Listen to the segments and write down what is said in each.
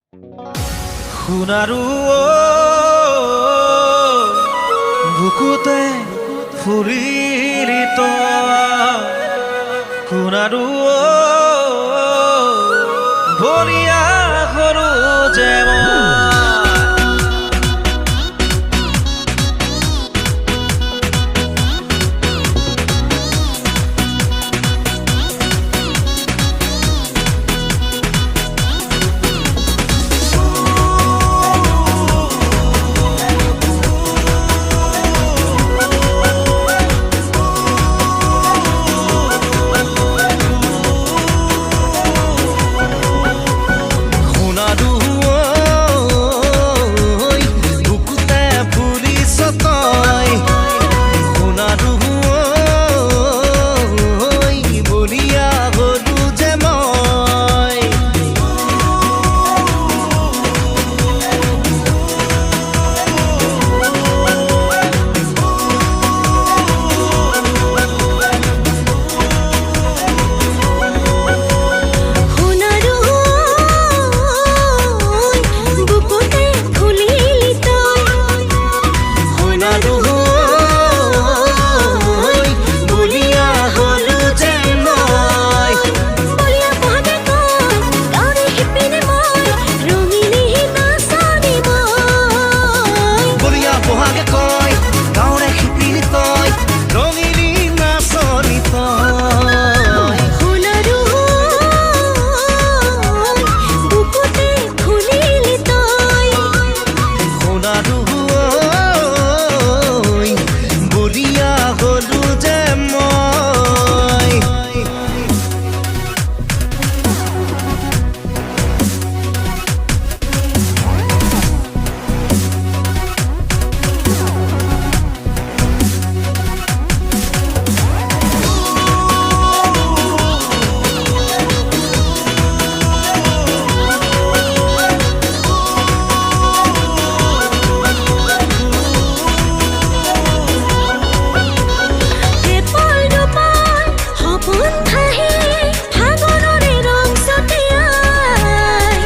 সোণাৰু বুকুতে ফুলিলি তই, সোণাৰু বলিয়া সৰু যে মই। সোণাৰু ঐ, বুকুতে ফুলিছ তই। সোণাৰু ঐ, বলিয়া হলো যে মই। সোণাৰু বুকুতে ফুলিলি তই। সোণাৰু ঐ, বলিয়া হলো যে মই। বলিয়া বহাগে কয় গাঁৱৰে শিপিনী মই, ৰঙিলী নাচনী মই। বলিয়া বহাগে কয় গাঁৱৰে শিপিনী তই, ৰঙিলী নাচনী তই। সোণাৰু বুকুতে ফুলিলি তই। সোণাৰু ঐ, বলিয়া হলো যে মই। এপল দুপল সপোন ভাহি ফাগুনৰে ৰং ছটিয়াই।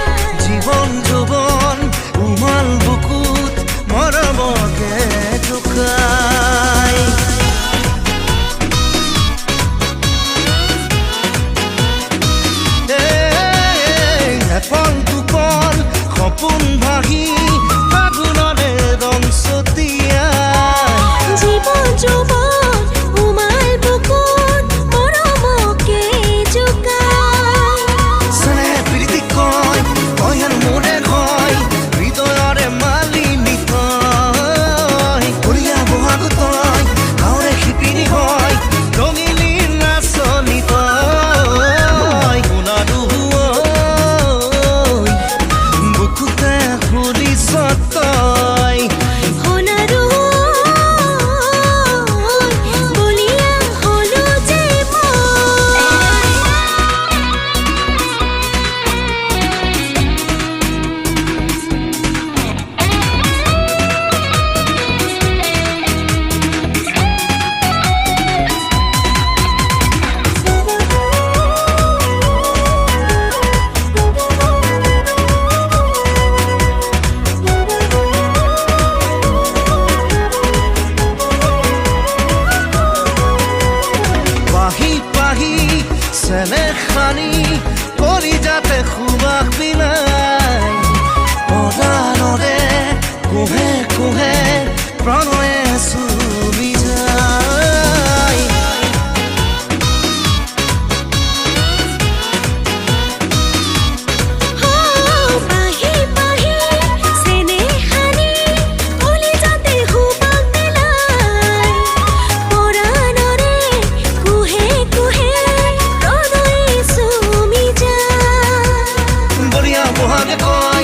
জীৱন যৌৱন উমাল বুকুত মৰমকে জোকাই। এপল দুপল সপোন ভাহি ফাগুনৰে ৰং ছটিয়াই। জীৱন যৌৱন উমাল বুকুত মৰমকে জোকাই। চেনেহ প্ৰীতি কয় তই হেন মোৰে হয়, হৃদয়ৰে মালিনী তই। বলিয়া বহাগ তই, গাঁৱৰে শিপিনী হয়, ৰঙিলী নাচনী তই। সোণাৰু ঐ, বুকুতে ফুলিছ তই। সোণাৰু বলিয়া হলো যে মই। পাহি পাহি চেনেহ সানি কলিজাতে সুবাস বিলাই, পৰাণৰে কোহে কোহে প্ৰণয়ে চুমি যায়। পাহি পাহি চেনেহ সানি কলিজাতে সুবাস বিলাই, পৰাণৰে কোহে কোহে প্ৰণয়ে চুমি যায়। বলিয়া বহাগে কয়।